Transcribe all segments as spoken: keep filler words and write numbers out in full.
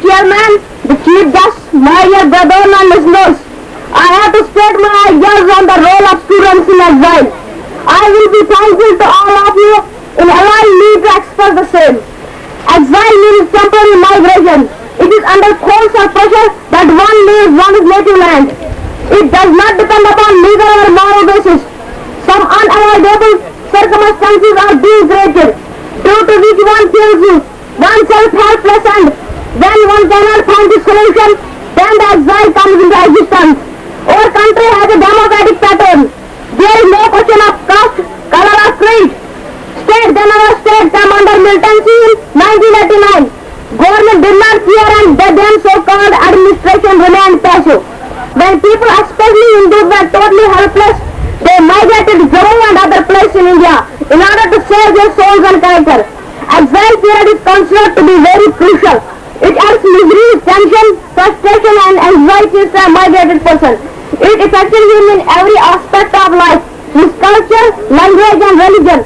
Chairman, the chief guest, my dear brethren and listeners, I have to state my ideas on the role of students in exile. I will be thankful to all of you in allowing me to express the same. Exile means temporary migration. It is under constant pressure that one leaves one's native land. It does not depend upon legal or moral basis. Some unavoidable circumstances are being created due to which one feels oneself helpless, and when one cannot find the solution, then the exile comes into existence. Our country has a democratic pattern. There is no question of caste, color or creed. State, then our state came under militancy in nineteen eighty-nine. Government did not fear and the then so-called administration remained passive. When people, especially Hindus, were totally helpless, they migrated to Jammu and other places in India in order to save their souls and character. Exile period is considered to be very crucial. It adds misery, tension, frustration and anxiety to a migrated person. It affected him in every aspect of life, his culture, language and religion.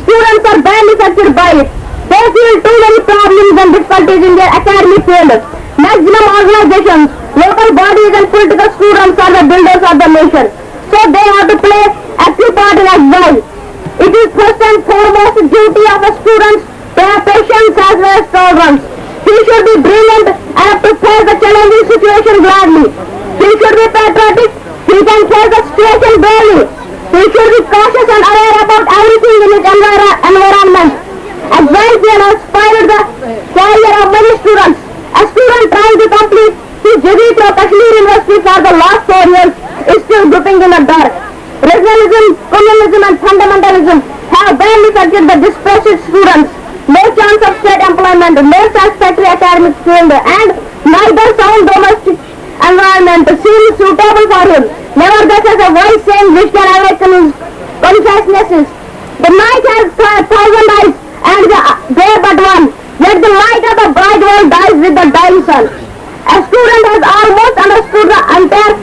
Students are badly affected by it. They feel too many problems and difficulties in their academic field. Maximum organizations, local bodies and political students are the builders of the nation. So they have to play active part in exile. It is first and foremost duty of a student to have patience as well as tolerance. He should be brilliant enough to face the challenging situation gladly. He should be patriotic. He can face the situation bravely. He should be cautious and aware about everything in his envir- environment. Exile fear has spoiled the career of many students. A student trying to complete his degree from Kashmir University for the last four years is still groping in the dark. Regionalism, communalism and fundamentalism have badly affected the displaced students. No chance of state employment, no satisfactory academic field and neither sound domestic environment seems suitable for him. Nevertheless, a voice saying which can awaken his consciousness. The night has a thousand eyes and the day but one. Yet the light of the bright world dies with the dying sun. A student has almost understood the entire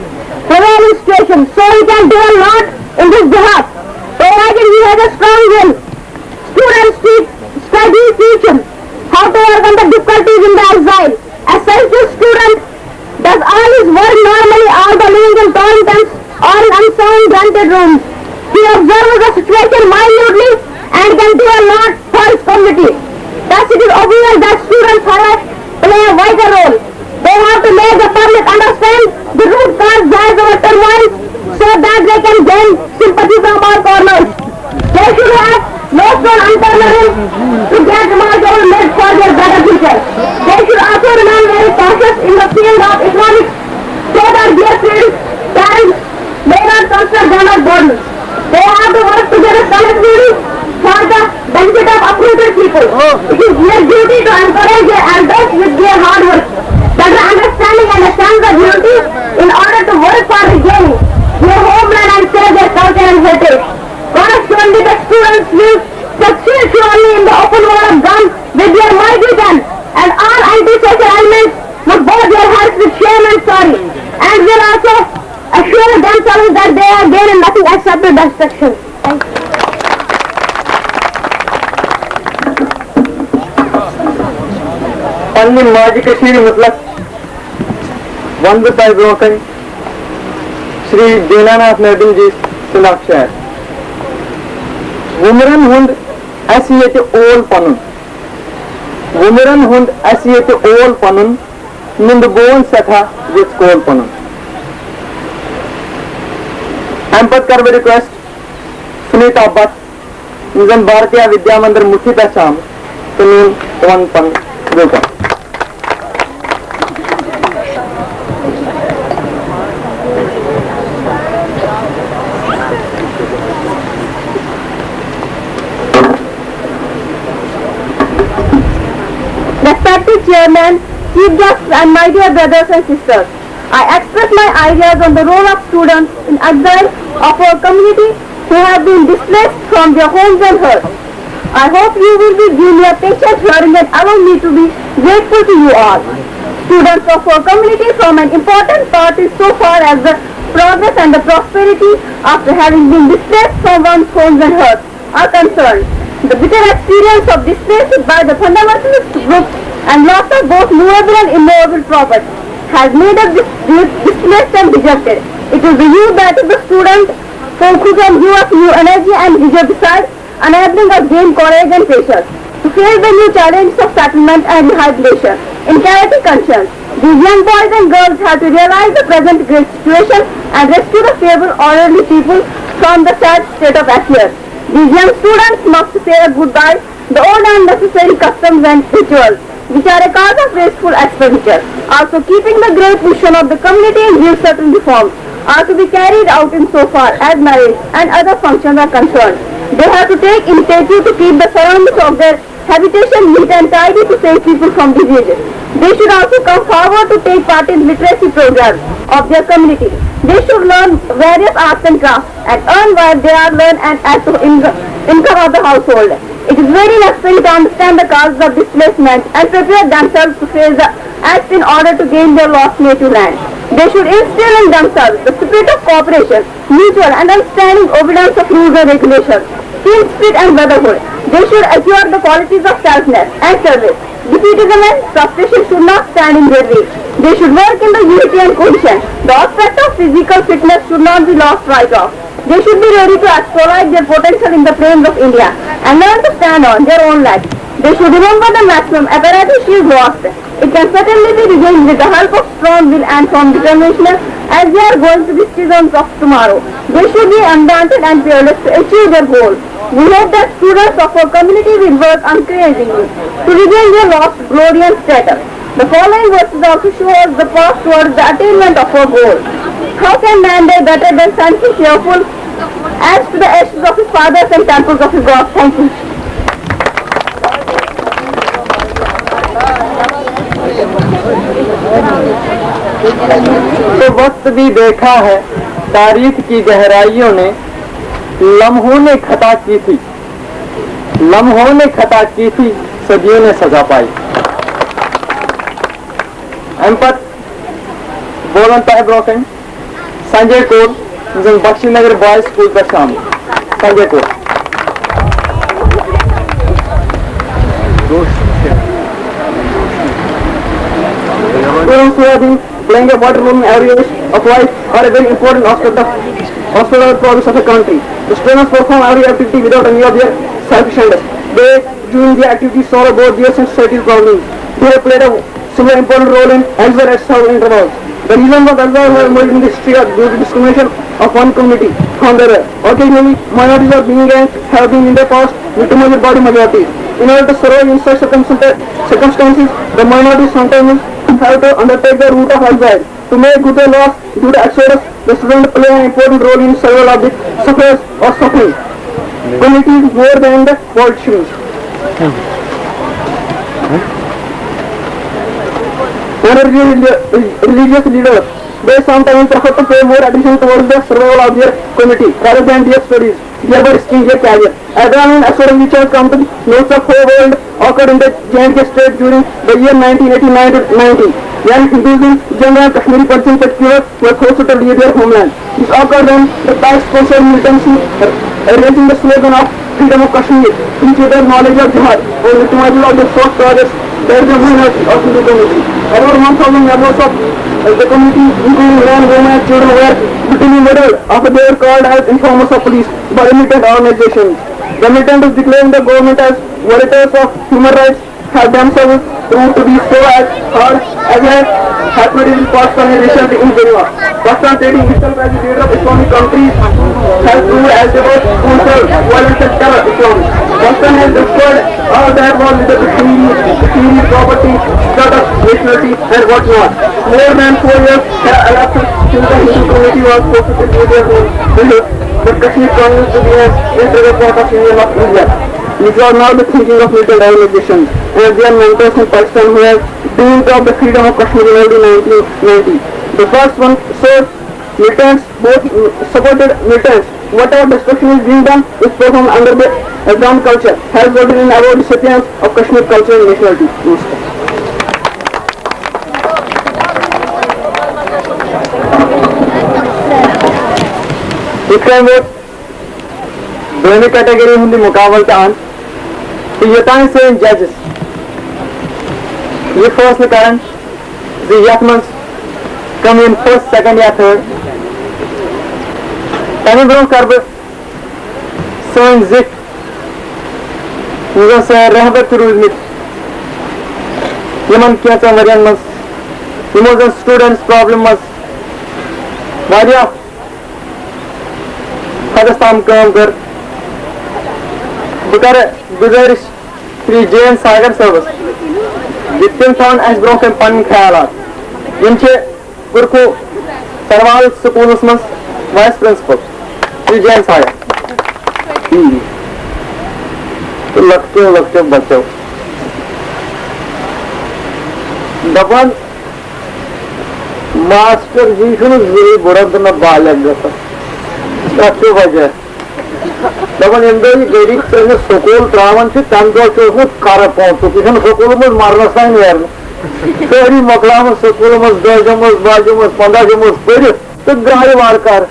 prevailing situation, so he can do a lot in this behalf, provided he has a strong will. Students teach, studies teach him how to overcome the difficulties in the exile. A selfless student does all his work normally, although living in torn tents or in unsound rented rooms. He observes the situation minutely and can do a lot for his community. Thus, it is obvious that students have a, play a vital role. They have to make the public understand the root cause drives our turmoil so that they can gain sympathy from all corners. They should have no stone unturned to get remarkable made for their better future. They should also remain very cautious in the field of economics so that their field parents may not construct them as burdens. They have to work together collectively for the benefit of uprooted people. It is their duty to encourage their elders with their hard work, better understanding and a sense of unity in order to work for regaining their homeland and save their culture and heritage. Correspondingly, the students will succeed only in the open war of gun with their mighty gun and all anti-social elements would bow their heads with shame and sorry and will also assure themselves that they are gaining nothing except destruction. Thank you. پننہِ ماجہِ کٔشیٖرِ مُتلق وَنہٕ بہٕ تۄہہِ برونٛہہ کَنہِ شری دینا ناتھ مہدم جی سُنٛد اکھ شعر۔ وُمرن ہُنٛد اَسہِ ییٚتہِ اول پَنُن، وُمرن ہُنٛد اَسہِ ییٚتہِ اول پَنُن، نُنٛدٕ بون سٮ۪ٹھاہ وِژھ کول پَنُن۔ اَمہِ پَتہٕ کَرٕ بہٕ request سُنیتا بٹ، یِم زَن بھارتیہ ودیا مندر مُٹھی پٮ۪ٹھ چھِ آمٕتۍ، تہٕ میون وَنُن پَنُن برونٛہہ کُن۔ Respected Chairman, Chief Guests and my dear brothers and sisters, I express my ideas on the role of students in exile of our community who have been displaced from their homes and hearths. I hope you will be give me a patient hearing and allow me to be grateful to you all. Students of our community form an important part in so far as the progress and the prosperity after having been displaced from one's homes and hearths are concerned. The bitter experience of displaced by the fundamentalist groups and loss of both movable and immovable property has made us dis- dis- displaced and dejected. It is the youth, that is the student folk, who can give us new energy and vigor, besides enabling us gain courage and patience to face the new challenges of settlement and rehabilitation in charity conscience. These young boys and girls have to realize the present great situation and rescue the feeble orderly people from the sad state of affairs. These young students must say a goodbye the old unnecessary customs and rituals, which are a cause of wasteful expenditure. Also, keeping the great vision of the community in view, certain reforms are to be carried out in so far as marriage and other functions are concerned. They have to take initiative to keep the surroundings of their habitation neat and tidy to save people from diseases. They should also come forward to take part in literacy programs of their community. They should learn various arts and crafts and earn while they are learn and add to income of the household. It is very necessary to understand the causes of displacement and prepare themselves to face the acts in order to gain their lost native land. They should instill in themselves the spirit of cooperation, mutual and understanding, obedience of rules and regulations, team spirit and brotherhood. They should assure the qualities of selfness and service. Defeatism and frustration should not stand in their way. They should work in the unity and cohesion. The aspect of physical fitness should not be lost sight of. They should be ready to exploit their potential in the plains of India and learn to stand on their own legs. They should remember the maximum apparatus is lost. It can certainly be regained with the help of strong will and firm determination, as they are going to be citizens of tomorrow. They should be undaunted and fearless to achieve their goal. We hope that students of our community will work unceasingly to regain their lost glory and status. The following verses also show us the path towards the attainment of our goal. How can man be better than sons fearful as to the ashes of his fathers and temples of his gods? Thank you. तो वक्त भी देखा है तारीख की गहराइयों ने, लम्हों ने खता की थी, लम्हों ने खता की थी, सदियों ने सजा पाई. امہِ پتہٕ بولن تۄہہِ برونٛہہ کنہِ سنجے کول، یُس زن بخشی نگر بوائز سکول پٮ۪ٹھ چھُ آمُت. سنجے کول. Students who have been playing a vital role in every age of life are a very important aspect of, aspect of the progress of a country. The students perform every activity without any of their selfish interest. They, during the activity, solve both their and society's problems. They have played a similar important role in exile at several intervals. The reasons of exile have emerged in the history are due to discrimination of one community from the other. Occasionally, minorities of being gangs have been in the past victimized by the majorities. In order to survive in such circumstances, circumstances, the minorities sometimes have to undertake the route of exile. To make good their loss due to exodus, the students play an important role in survival of the sufferers or suffering communities more than the politicians. And the reli- religious leaders, they sometimes prefer to pay more attention towards the survival of their community rather than their studies, thereby risking their career. Abraham and Asura, which has come to notes of whole world, occurred in the J and K state during the year nineteen eighty-nine to ninety, when Hindus in general and Kashmiri Panjab in particular were forced to leave their homeland. This occurred when the Pakistan sponsored militancy, uh, raising the slogan of freedom of Kashmir, which without knowledge of jihad or victimization of the soft targets that the minors of the community. Around one thousand members of uh, the community, including men, women, and children, were brutally murdered after they were called as informers of police by the militant organizations. The militants declaring the government as violators of human rights have themselves proved to be so as hard as a hypnotism caused by recently in Geneva. Pakistan, treating itself as a leader of Islamic countries, has proved as the most crucial violence and terror Islam. Pakistan has destroyed all that was with the Kashmiri, Kashmiri property, status, nationality, and whatnot. More than four years have elapsed since the Hindu community was forced to leave their home, but Kashmir continues to be an integral part of Union of India. These are now the thinking of militant organizations and their mentors in Pakistan who have dreamed of the freedom of Kashmir in early nineteen ninety. The first one, so militants, both mm, supported militants. Whatever destruction is being done is performed under the Afghan culture, has resulted in our disappearance of Kashmir culture and nationality. یِتھ کٔنۍ ووت دوٚیمہِ category ہُنٛد یہِ مُقابلہٕ تہِ اَنٛد تہٕ یوٚتام سٲنۍ ججز یہِ فٲصلہٕ کران زِ یتھ منٛز کم یِن فرسٹ، سیکنڈ یا تھٲرڈ۔ تمہِ برونٛہہ کرٕ بہٕ سٲنۍ زِٹھۍ، یِم زن سٲنۍ رہبر تہِ روٗدۍمٕتۍ یِمن کینٛژن ؤرین منٛز، یِمو زن سٹوڈنٹس پرابلم منٛز واریاہ حدس تام کٲم کٔر۔ بہٕ کرٕ گُزٲرِش شری جے این ساگر صٲبس زِ تِم تھاون اسہِ برونٛہہ کنہِ پنٕنۍ خیالات۔ یِم چھِ پُرکھو سروال سکوٗلس منٛز vice principal. Shri J N Sagar. تہٕ لۄکٹیو لۄکٹیو بچو دپان، ماسٹر جی چھُنہٕ زٕہٕے بُڑان تہٕ نہ بالغ گژھان۔ تَتھ چھُ وجہ۔ دَپان، ییٚمہِ دۄہ یہِ گَرِکۍ أمِس سکوٗل ترٛاوان چھِ، تَمہِ دۄہ چھُ اوسمُت کَرٕ پونٛسُک۔ یہِ چھُنہٕ سکوٗلہٕ منٛز مَرنَس تام نیرنہٕ۔ سٲری مۄکلاوان سکوٗلہٕ منٛز دَہ جمٲژ، باہ جمٲژ، پنٛداہ جمٲژ پٔرِتھ تہٕ درٛایہِ وارٕ کارٕ۔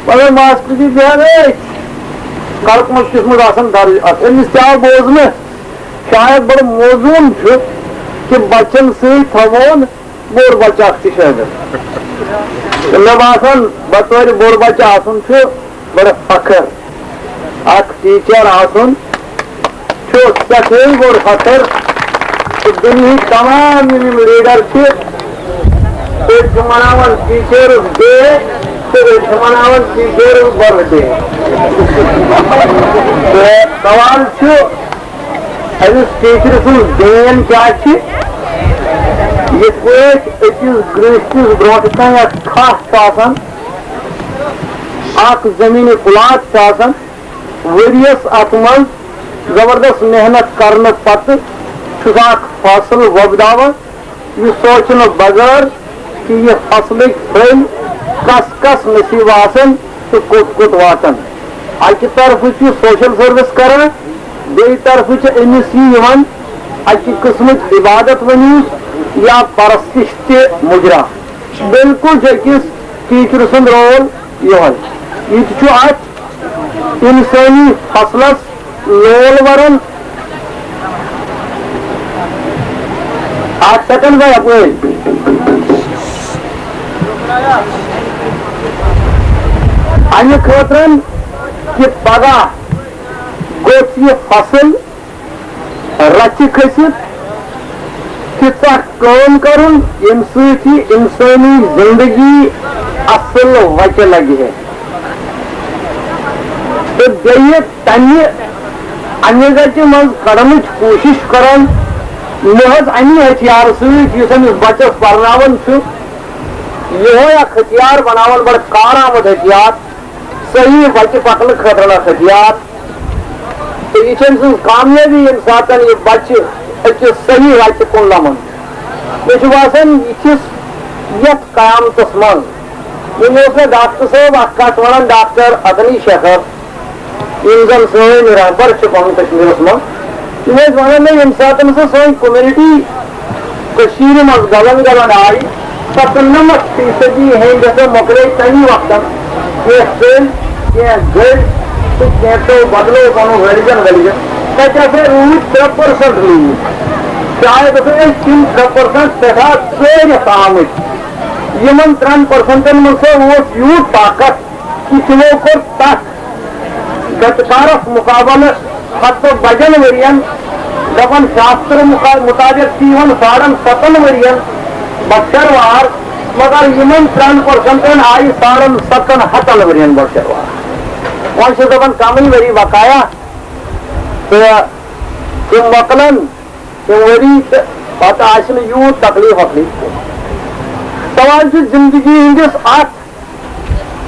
مگر ماسٹر جی بیٚہن أتھۍ کَرٕ پونٛسہٕ کِس منٛز آسان درٕج اَتھ۔ أمِس تہِ آو بوزنہٕ، شاید بَڑٕ موزوٗن چھُ کہِ بَچَن سۭتۍ تھاوون بوٚڑ بچہٕ اکھ تہِ شٲمِل۔ تہٕ مےٚ باسان، بطورِ بوٚڑ بچہٕ آسُن چھُ بڑٕ فخر۔ اکھ ٹیچر آسُن چھُ سٮ۪ٹھاہٕے بوٚڑ فخر۔ تہٕ دُنیہٕکۍ تمام یِم، یِم لیڈر چھِ، أڑۍ چھِ مناوان ٹیچرس ڈے تہٕ أڑۍ چھِ مناوان ٹیچرس برتھ ڈے۔ تہٕ سوال چھُ، أمِس ٹیچرٕ سُنٛد دین کیٛاہ چھِ؟ یِتھ پٲٹھۍ أکِس گرٛہستِس برٛونٛٹھ کَنہِ اَکھ کھاہ چھُ آسان، اَکھ زٔمیٖنہِ پُلاٹ چھُ آسان، ؤریَس اَتھ منٛز زبردست محنت کرنہٕ پتہٕ چھُ سُہ اَکھ فصل وۄپداوان، یہِ سونٛچنہٕ بغٲر کہِ یہِ فصلٕکۍ پھٔلۍ کس کس نصیٖب آسن تہٕ کوٚت کوٚت واتن۔ اکہِ طرفہٕ چھُ سوشل سروس کران، بیٚیہِ طرفہٕ چھِ أمِس یہِ یِوان اکہِ قٕسمٕچ عبادت ؤنِوس یا پرستش تہِ مُجرا۔ بالکل چھُ أکِس ٹیچرٕ سُنٛد رول یِہوٚے۔ یہِ تہِ چھُ اکھ انسٲنی فصلس لول ورُن۔ اکھ سیکنڈ بھائی اپٲرۍ۔ امہِ خٲطرٕ کہِ پگاہ گوٚژھ یہِ فصل رژھِ کھٔسِتھ تیژاہ کٲم کرُن، ییٚمہِ سۭتۍ یہِ انسٲنی زندگی اصل وتہِ لگہِ ہے۔ تہٕ بیٚیہِ تمہِ انہِ گٹہِ منٛز کڑنٕچ کوٗشش کران، محض امی ہتھیارٕ سۭتۍ یُس أمِس بچس پرناوان چھُ، یِہوے اکھ ہتھیار بناوان، بڑٕ کارآمد ہتھیار، صحیح وتہِ پکنہٕ خٲطرٕ اکھ ہتھیار۔ تہٕ یہِ چھِ أمۍ سٕنٛز کامیٲبی، ییٚمہِ ساتہٕ یہِ بچہِ أکِس صحیح وتہِ کُن لمان۔ مےٚ چھُ باسان، یِتھِس یتھ قیامتس منٛز، وۄنۍ اوس مےٚ ڈاکٹر صٲب اکھ کتھ ونان، ڈاکٹر عدنی شیخر، یِم زن سٲنۍ رہبر چھِ پنُن کشمیرس منٛز، تِم ٲسۍ ونان مےٚ، ییٚمہِ ساتہٕ ہسا سٲنۍ کومینٹی کٔشیٖرِ منٛز گلن گلن آیہِ، ستنمتھ فیصدی ہٕنٛدۍ ہسا مۄکلے تمی وقتن کینٛہہ ژٔلۍ، کینٛہہ گٔلۍ تہٕ کینٛژو بدلو پنُن ریلیجن ویلیجن۔ تتہِ ہسا روٗدۍ ترٛےٚ پٔرسنٹ لوٗکھ، شاید ہسا ٲسۍ تِم ترٛےٚ پٔرسنٹ سٮ۪ٹھاہ ژٲرِتھ آمٕتۍ۔ یِمن ترٛٮ۪ن پٔرسنٹن منٛز ہسا اوس یوٗت طاقت کہِ تِمو کوٚر تتھ گتکارس مقابلہٕ ہتہٕ بجن ؤرین۔ دپان شاستر مُقا-، مُطابق چھِ یِوان ساڑن ستن ؤرین بۄچھر وار، مگر یِمن ترٛٮ۪ن پٔرسنٹن آیہِ ساڑن ستن ہتن ؤرین بۄچھر وار۔ وۄنۍ چھِ دپان کمٕے ؤری بقایا تہٕ تِم مۄکلن تِم ؤری تہٕ پتہٕ آسہِ نہٕ یوٗت تکلیف وکلیف کینٛہہ۔ سوال چھُ زندگی ہٕنٛدِس اتھ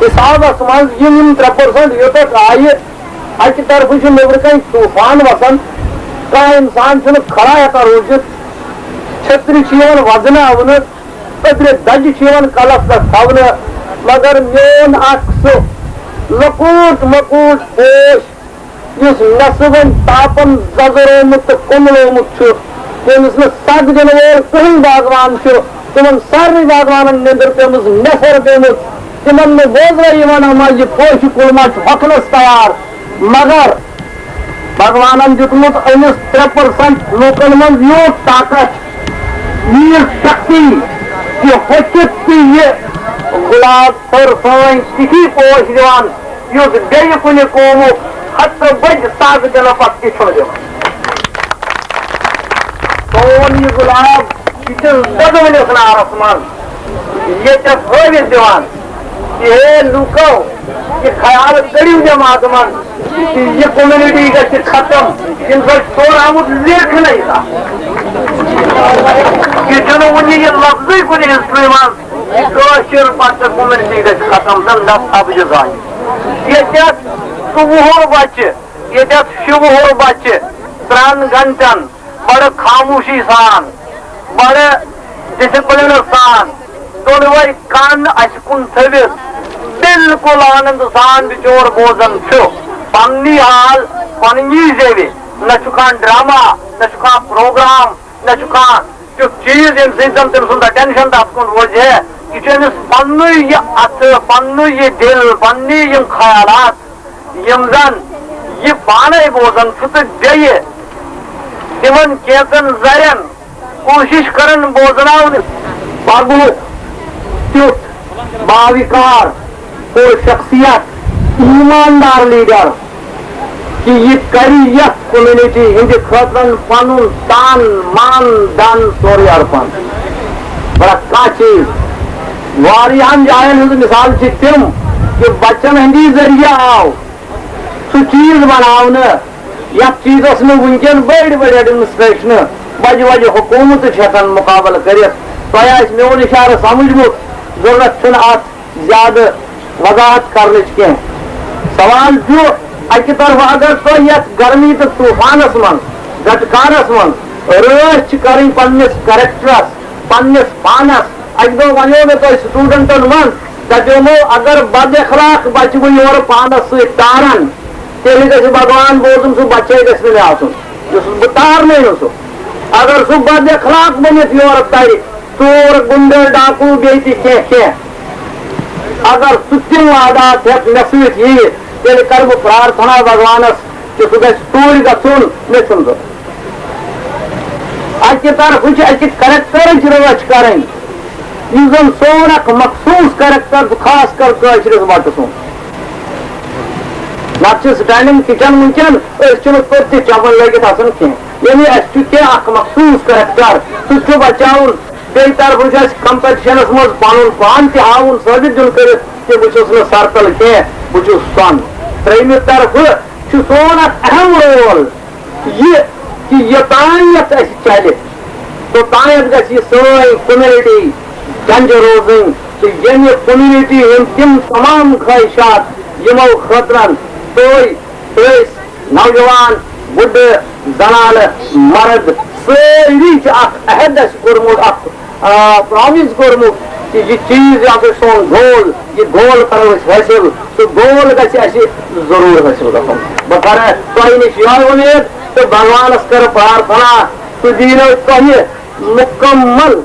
حسابس منٛز یِم، یِم ترٛےٚ پٔرسنٹ یوٚتتھ آیہِ، اکہِ طرفہٕ چھُ نیٚبرٕ کنہِ طوفان وسان، کانٛہہ انسان چھُنہٕ کھڑا ہٮ۪کان روٗزِتھ، چھترِ چھِ یِوان وزناونہٕ، أدرِ دجہِ چھِ یِوان کلس پٮ۪ٹھ تھاونہٕ، مگر میون اکھ سُہ لۄکُٹ مۄکُٹ پوش یُس نٮ۪صٕب وۄنۍ تاپن ززرومُت تہٕ کُملومُت چھُ، ییٚمِس نہٕ سگ دِنہٕ وول کٕہٕنۍ باغوان چھُ، تِمن سارنٕے باغوانن نیٚنٛدٕر پیٚمٕژ، نٮ۪صٕر پیٚمٕژ، تِمن نہٕ بوزنَے یِوان، اما یہِ پوشہِ کُل ما چھُ ہۄکھنَس تیار۔ مگر بھگوانن دیُتمُت أمِس ترٛےٚ پٔرسنٹ لوٗکن منٛز یوٗت طاقت، ییٖژ سختی، یہِ ہۄکھِتھ تہٕ یہِ گۄلاب سٔر سٲنۍ تِتھی پوش دِوان، یُس بیٚیہِ کُنہِ قومُک ہتہٕ بٔدۍ سگ دِنہٕ پتہٕ تہِ چھُنہٕ دِوان۔ سون یہِ گۄلاب، یہِ چھُ دۄدوٕنِس نارس منٛز ییٚتٮ۪تھ ہٲوِتھ دِوان۔ ہے لوٗکو، یہِ خیال کٔرِو جماعت منٛز، یہِ کومنٹی گژھِ ختم، ییٚمہِ سۭتۍ سون آمُت لیکھنَے کانٛہہ۔ یہِ چھُنہٕ وُنہِ یہِ لفظٕے کُنہِ ہسٹری منٛز، یہِ کٲشِر پتہٕ کومنٹی گژھِ ختم، زن دس اَبجہِ زانہِ۔ ییٚتٮ۪تھ ژُوُہُر بچہِ، ییٚتٮ۪تھ شُوُہُر بچہِ، ترٛٮ۪ن گھنٹن بڑٕ خاموشی سان، بڑٕ ڈسپلن سان، دۄنوے کن اسہِ کُن تھٲوِتھ، بالکل آنند سان بچور بوزان چھُ پننی حال، پننی زیوِ۔ نہ چھُ کانٛہہ ڈرامہ، نہ چھُ کانٛہہ پروگرام، نہ چھُ کانٛہہ تیُتھ چیز ییٚمہِ سۭتۍ زن تٔمۍ سُنٛد اٹینشن تتھ کُن روزِ ہے۔ یہِ چھُ أمِس پننُے یہِ اتھٕ، پننُے یہِ دِل، پننی یِم خیالات، یِم زن یہِ پانے بوزان چھُ تہٕ بیٚیہِ تِمن کینٛژن زرٮ۪ن کوٗشِش کران بوزناونٕچ۔ پگہُک تیُتھ باوقار، پُر شخصیت، ایماندار لیڈر، کہِ یہِ کرِ یتھ کومنٹی ہٕنٛدِ خٲطرٕ پنُن تن، من، دن سورُے ارپن۔ پرٛٮ۪تھ کانٛہہ چیز۔ واریاہن جاین ہٕنٛز مثال چھِ تِم کہِ بچن ہٕنٛدی ذٔریعہٕ آو سُہ چیز بناونہٕ، یتھ چیزس نہٕ وُنکٮ۪ن بٔڑۍ بٔڑۍ ایڈمنسٹریشنہٕ، بجہِ بجہِ حکومتہٕ چھِ ہٮ۪کان مقابلہٕ کٔرِتھ۔ تۄہہِ آسہِ میون اشارٕ سمجھمُت، ضروٗرت چھُنہٕ اتھ زیادٕ وضاحت کرنٕچ کینٛہہ۔ سوال چھُ، اکہِ طرفہٕ اگر تۄہہِ یتھ گرمی تہٕ طوفانس منٛز، گٹہٕ کارس منٛز رٲچھ چھِ کرٕنۍ پننِس کریکٹرس، پننِس پانس، اکہِ دۄہ ونیو مےٚ تۄہہِ سٹوڈنٹن منٛز، دپیومو، اگر بد اخلاق بچہِ وۄنۍ یورٕ پانس سۭتۍ تارن، تیٚلہِ گژھِ بھگوان بوزُن، سُہ بچے گژھِ نہٕ مےٚ آسُن، یُس بہٕ تارنٕے نہٕ سُہ۔ اگر سُہ بد اخلاق بٔنِتھ یورٕ ترِ، ژوٗر، غُنڈٕ، ڈاکوٗ، بیٚیہِ تہِ کینٛہہ کینٛہہ، اگر سُہ تِم عادات ہٮ۪تھ مےٚ سۭتۍ یِیہِ، تیٚلہِ کرٕ بہٕ پرارتھنا بھگوانس کہِ سُہ گژھِ توٗرۍ گژھُن، مےٚ چھُنہٕ ضروٗرت۔ اکہِ طرفہٕ چھُ اَکہِ کریکٹرٕچ رٲچھ کرٕنۍ، یُس زن سون اکھ مخصوٗص کریکٹر چھُ، خاص کر کٲشرِس بچہٕ سُنٛد۔ نتہٕ چھِ سٹینڈنگ کچن وٕنکیٚن، أسۍ چھِنہٕ توٚت تہِ چپل لٲگِتھ آسان کینٛہہ۔ یعنی اَسہِ چھُ کینٛہہ اکھ مخصوٗص کریکٹر، سُہ تہِ چھُ بچاوُن۔ بیٚیہِ طرفہٕ چھُ اَسہِ کمپٹیشنس منٛز پنُن پان تہِ ہاوُن، ثٲبت دیُن کٔرِتھ کہِ بہٕ چھُس نہٕ سرتل کینٛہہ، بہٕ چھُس سۄن۔ ترٛیٚیِمہِ طرفہٕ چھُ سون اکھ اہم رول یہِ کہِ یوٚتانٮ۪تھ اَسہِ چلہِ، توٚتانٮ۪تھ گژھِ یہِ سٲنۍ کومنٹی ڈنجہِ روزٕنۍ تہٕ ییٚمہِ کومنٹی ہٕنٛدۍ تِم تمام خواہشات یِمو خٲطرَن تُہۍ، أسۍ، نوجوان، بُڈٕ، زنانہٕ، مرد، سٲری چھِ اکھ عہد اَسہِ کوٚرمُت، اکھ، آ، پرامِس کوٚرمُت کہِ یہِ چیٖز، یہِ ہسا چھُ سون گول، یہِ گول کرو أسۍ حٲصِل، سُہ گول گژھِ اَسہِ ضروٗر حٲصِل گژھُن۔ بہٕ کرٕ تۄہہِ نِش یِہوٚے اُمید تہٕ بھگوانس کرٕ پرارتھنا، سُہ دِیِنو تۄہہِ مُکمل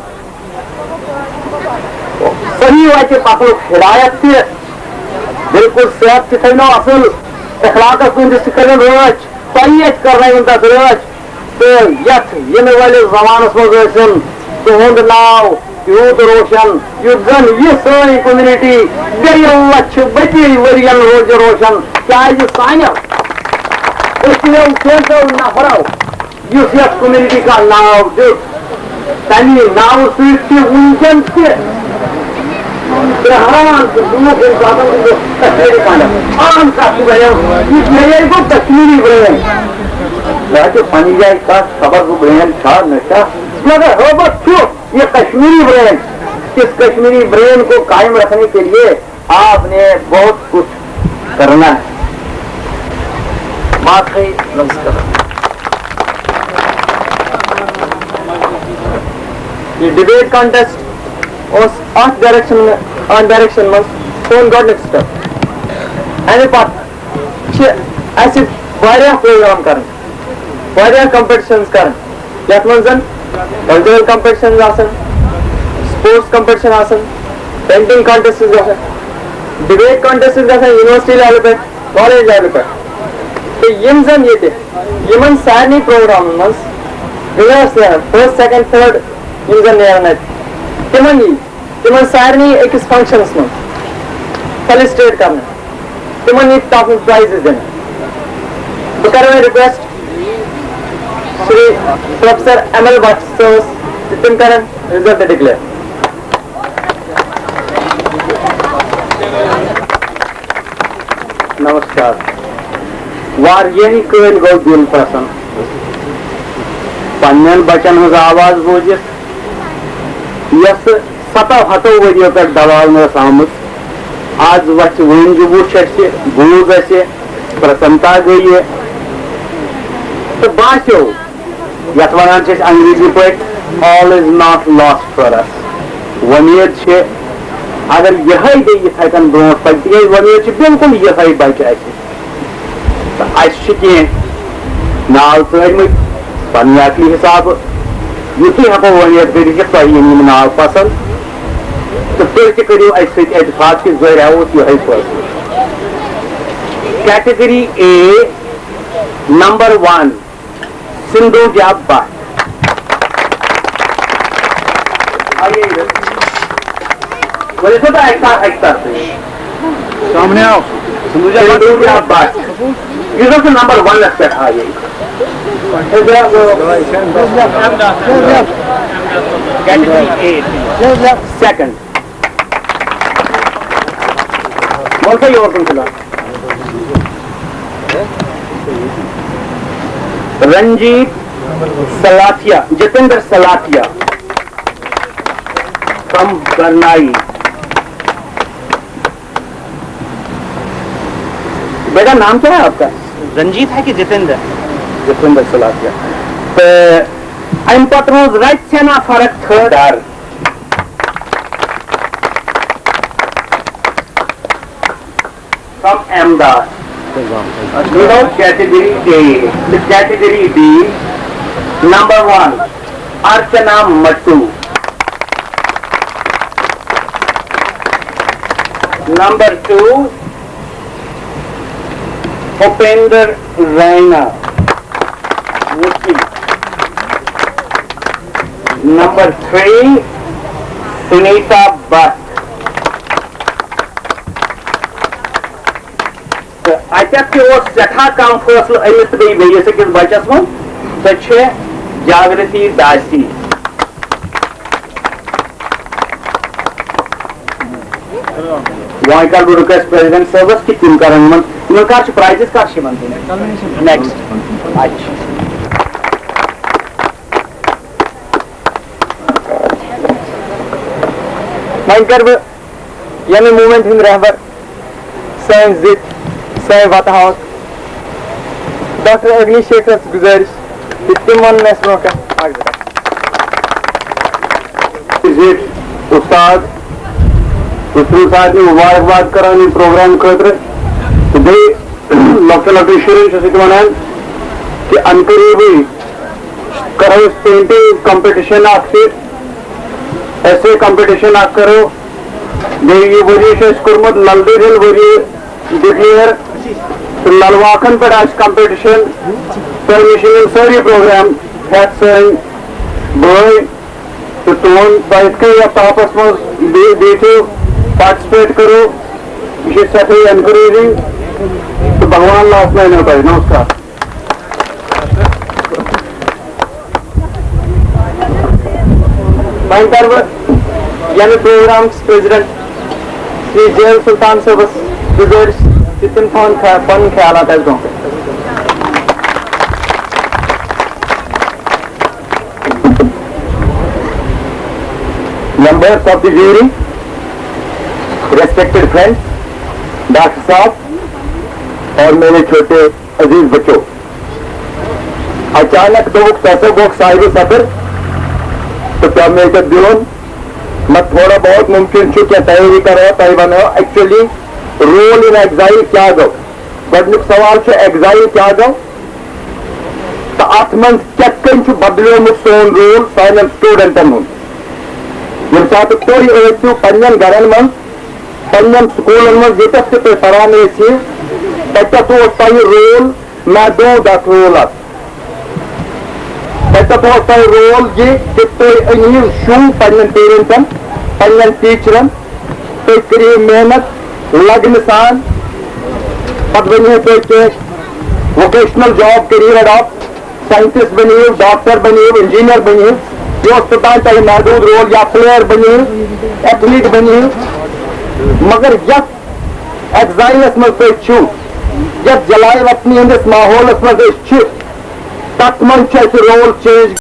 صحیح وتہِ پکنُک ہدایت تہِ، بالکل صحت تہِ تھٲینو اصل، اخلاقس تُہندِس تہِ کٔرِن رٲچھ، تۄہہِ اَتہِ کرنٲیِن تتھ رٲچھ۔ تہٕ یتھ یِنہٕ وٲلِس زمانس منٛز ٲسِن تُہُنٛد ناو یوٗت روشن، یُتھ زن یہِ سٲنۍ کومنٹی بیٚیہِ لچھِ بٔدی ؤرین روزِ روشن، کیازِ سانیو أسۍ تہِ کینٛژو نفرو یُس یتھ کومنٹی کا ناو دیُت، تمی ناو سۭتۍ چھِ وٕنکیٚن تہِ ترٛہران تہٕ لوٗکھ ییٚمہِ ساتہٕ وٕنکیٚس کشمیٖری پنڈت عام کتھ چھِ ونان، یہِ گٔیے گوٚو کشمیٖری برین۔ مےٚ چھِ پننہِ جایہِ کتھ، خبر سُہ برین چھا نہ چھا، مگر ہٲبتھ چھُ یہِ کشمیٖری برین۔ اس کشمیٖری برین کو قائم رکھنے کے لیے آپ نے بہت کچھ کرنا ہے۔ باقٕے نمسکار۔ یہِ ڈِبیٹ کانٹیسٹ اوس اَتھ ڈایریکشن، اَتھ ڈایریکشن منٛز سون گۄڈٕنیُک سٹیپ۔ اَمہِ پتہٕ چھِ اَسہِ واریاہ پروگرام کرٕنۍ، واریاہ کمپٹیشنز کرٕنۍ، یَتھ منٛز زَن کلچرل کمپٹیشنز آسَن، سپورٹس کمپٹیشن آسَن، پینٹنگ کانٹیسٹس گژھن، ڈِبیٹ کانٹیسٹس گژھن یونیورسٹی لیولہِ پٮ۪ٹھ، کالج لیولہِ پٮ۪ٹھ۔ تہٕ یِم زَن ییٚتہِ یِمن سارنٕے پروگرامن منٛز وِنرس نیرن، فرسٹ، سیکنڈ، تھٲرڈ، یِم زَن نیرَن اَتہِ، تِمَن یی، تِمَن سارنٕے أکِس فنکشنَس منٛز فیلسٹریٹ کرنہٕ، تِمَن یی تَتھ منٛز پرٛایزٕ دِنہٕ۔ بہٕ کرٕ وۄنۍ request Shri professor M L Butt صٲبَس زِ تِم کرن رِزلٹ ڈِکلیئر۔ نمسکار۔ واریاہہِ کٲلۍ گوٚو دِل پرٛسن پننٮ۪ن بچن ہٕنٛز آواز بوٗزِتھ، یۄس ستو ہتو ؤرۍیو پٮ۪ٹھ دباونہٕ ٲس آمٕژ۔ از وۄتھِ وٲنٛجہِ وُچھ اَسہِ، بوٗز اَسہِ، پرٛسنتا گٔیہِ۔ تہٕ باسیو، یَتھ وَنان چھِ أسۍ انگریزی پٲٹھۍ، "All is not lost for us"۔ وۄمید چھِ، اگر یِہوٚے بیٚیہِ یِتھَے کٔنۍ برٛونٛٹھ پَکہِ، تِکیٛازِ وۄمید چھِ بِلکُل یِہوٚے بَچہِ اَسہِ۔ تہٕ اَسہِ چھِ کینٛہہ ناو ژٲنٛڈمٕتۍ پننہِ عقلہِ حسابہٕ۔ یُتُے ہٮ۪کو وۄمید کٔرِتھ زِ تۄہہِ یِن یِم ناو پسنٛد تہٕ تُہۍ تہِ کٔرِو اَسہِ سۭتۍ اتفاق کہِ زورِ ہٮ۪وو أسۍ یِہوٚے فٲصلہٕ۔ کیٹگری اے، نمبر ون، سندھوجا بٹ۔ آئیے ادھر۔ ؤلِو سا تُہۍ اَکہِ ساتہٕ، اَکہِ طرفہٕ۔ سامنے آؤ۔ سندھوجا بٹ۔ سندھوجا بٹ۔ یُس زن سُہ نمبر ونس پٮ۪ٹھ آیے۔ سیکنڈ۔ وَن سا یور کُن فِلحال۔ رنجیت سلاتھیا، جتیندر سلاتھیا، فرام برنائی۔ بیٹا، نام کیا ہے آپ کا؟ رنجیت ہے کہ جتیندر؟ جتیندر سلاتھیا۔ تو اَمہِ پتہٕ روٗز رَژِ ہنا فرق تھٲر۔ From Ahmedabad. Below category A, the category B, number one, Archana Mattu. Number two, Upender Raina. Number three, Sunita Bhatt. تہٕ اَتٮ۪تھ تہِ اوس سٮ۪ٹھاہ کم فٲصلہٕ أمِس تہٕ بیٚیہِ بیٚیِس أکِس بَچَس منٛز، سۄ چھےٚ جاگرتی داسی۔ وۄنۍ کَرٕ بہٕ رِکویسٹ پریزیڈنٹ صٲبَس کہِ تِم کَرَن یِمَن، یِمَن کَر چھِ پرٛایزٕز کَر چھِ یِمَن دِنۍ؟ نیکسٹ۔ اچھا۔ وۄنۍ کَرٕ بہٕ ییٚمہِ موٗمٮ۪نٛٹ ہٕنٛدۍ رہبر، سٲنۍ زِٹھۍ، سٲنۍ وَتہٕ ہاوَکھ، ڈاکٹر اگنی شیکھرَس گُزٲرِش کہِ تِم وَنَن اَسہِ برٛونٛہہ کَنہِ اَکھ زٕ کَتھٕ۔ زِٹھۍ اُستاد، بہٕ چھُس سارنٕے مُبارکباد کران یہِ پروگرام خٲطرٕ۔ تہٕ بیٚیہِ لۄکٹٮ۪ن لۄکٹٮ۪ن شُرٮ۪ن چھُس یہِ تہِ وَنان کہِ اَنہٕ قریٖبٕے کرو أسۍ پینٹنگ کمپٹیشن اکھ تہِ، ایسے کمپٹیشن اکھ کرو۔ بیٚیہِ یہِ ؤری چھُ اَسہِ کوٚرمُت نلدٕ ہِل ؤری ڈکلیئر، تہٕ نلواکھن پٮ۪ٹھ آسہِ کمپٹیشن۔ تۄہہِ نِش یِن سٲری پروگرام ہٮ۪تھ سٲنۍ بٲے، تہٕ تُہُنٛد تۄہہِ یِتھ کٔنۍ یَتھ تاپس منٛز بی-، بِہِتھ پارٹسپیٹ کٔرِو، یہِ چھُ سٮ۪ٹھاہ انکریجنگ، تہٕ بھگوان لاسناونو تۄہہِ۔ نمسکار۔ وۄنۍ کَرٕ بہٕ ییٚمہِ پروگرام کِس پریزیڈنٹ شری جیل سلطان صٲبَس گُزٲرِش زِ تِم تھاوَن خیا-، پَنٕنۍ خیالات اَسہِ برونٛہہ کَنہِ۔ Members of the jury, respected friends, doctor صاحب اور میرے چھوٹے عزیز بچوں، اچانک دوٚپُکھ، ژٕ ہسا گوٚکھ صاحبِ سفر تہٕ پیوٚو مےٚ ییٚتٮ۪تھ بِہُن۔ نہ، تھوڑا بہت ممکن چھُ کینٛہہ تیٲری کرو، تۄہہِ ونو actually role in exile کیٛاہ گوٚو۔ گۄڈٕنیُک سوال چھُ، exile کیٛاہ گوٚو؟ تہٕ اتھ منٛز کِتھ کٔنۍ چھُ بدلیومُت سون رول سانٮ۪ن سٹوڈنٹن ہُنٛد؟ ییٚمہِ ساتہٕ تُہۍ ٲسِو پننٮ۪ن گرن منٛز، پننٮ۪ن سکوٗلن منٛز، ییٚتٮ۪تھ تہِ تُہۍ پران ٲسِو، تتٮ۪تھ اوس تۄہہِ رول محدوٗد اکھ رول اکھ۔ تَتھ اوس تۄہہِ رول یہِ کہِ تُہۍ أنِو شوٗ پنٛنٮ۪ن پیرنٹَن، پنٛنٮ۪ن ٹیٖچرَن، تُہۍ کٔرِو محنت لگنہٕ سان، پَتہٕ بٔنِو تُہۍ کینٛہہ ووکیشنل جاب کٔرِو ایڈاپٹ، ساینٹسٹ بٔنِو، ڈاکٹر بٔنِو، انجینئر بٔنِو۔ یہِ اوس توٚتام تۄہہِ محدوٗد رول، یا پلیئر بٔنِو، ایتھلیٹ بٔنِو، مگر یَتھ ایگزائلس منٛز تُہۍ چھِو، یَتھ جلائے وطنی ہٕنٛدِس ماحولس منٛز أسۍ چھِ، تَتھ منٛز چھُ اَسہِ رول چینج۔